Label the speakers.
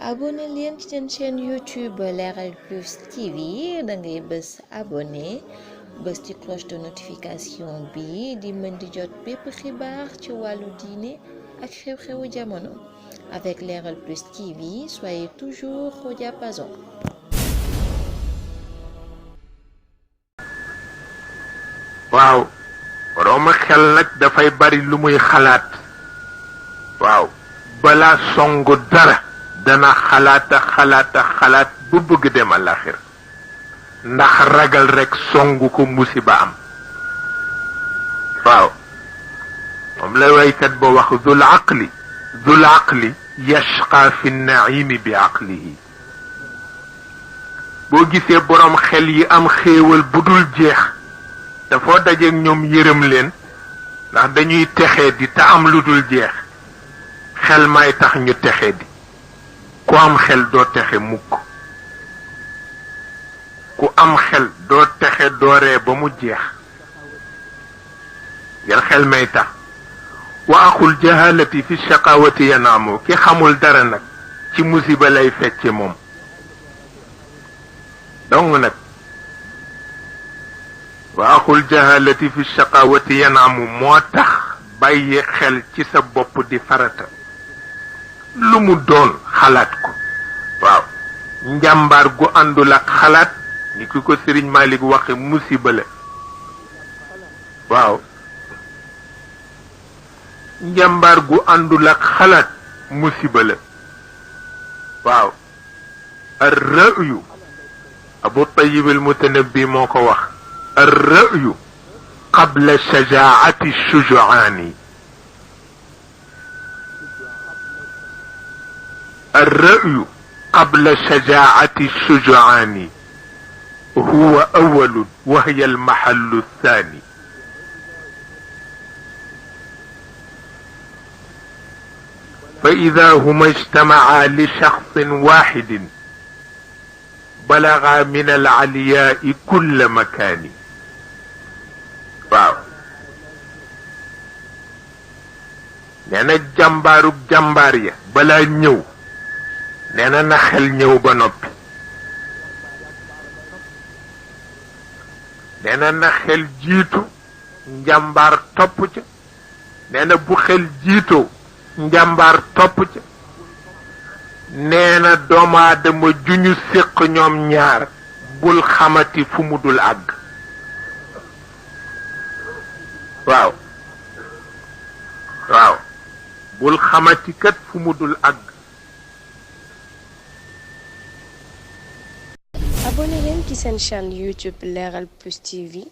Speaker 1: abonné leen ci seen chaîne YouTube Leral Plus TV da ngay bës abonné bës ci cloche de notification bi di mën di jot bépp xibaar ci wàllu diine ak xew-xewu jamono avec Leral Plus TV soyez toujours au diapason.
Speaker 2: waaw boroomu xel nag dafay bari lu muy xalaat waaw balaa songu dara dana xalaat bu bëgg dem àllaxir ndax ragal rekk songu ko musiba am waaw moom la waykat ba wax dul aqli yashqa fi naimi bi aqlihi boo gisee boroom xel yi am xéewal bu dul jeex dafoo dajeek ñoom yërëm leen ndax dañuy texee di te am lu dul jeex xel may tax ñu texee di ku am xel doo texe mukk ku am xel doo texe dooree ba mu jeex yal xel may tax wa axul jahalati fi shaqawati yanaamu ki xamul dara nag ci musiba lay fecce moom donc nag wa axul jahalati fi shaqawati yanaamu moo tax bàyyi xel ci sa bopp di farata lu mu doon xalaat ko waaw njàmbaar gu àndul ak xalaat ni ki ko Sëriñ Malik waxe musiba la waaw njàmbaar gu àndul ak xalaat musiba la waaw ar-ra'yu Abu Tayyib al-Mutanabbi moo ko wax ar-ra'yu qabla shajaa'ati ash-shuju'aani الرأي قبل شجاعة الشجعان هو أول وهي المحل الثاني فإذا هما اجتمعا لشخص واحد بلغا من العلياء كل مكان واو لأن الجمبار جمبارية بلا نيو neena na xel ñëw ba noppi neena na xel jiitu njàmbaar topp ca neena bu xel jiitoo njàmbaar topp ca neena doomu aadama juñu séq ñoom ñaar bul xamati fu mu dul àgg waaw waaw bul xamati kat fu mu dul àgg
Speaker 3: abonné leen ci seen chaîne YouTube Leral Plus TV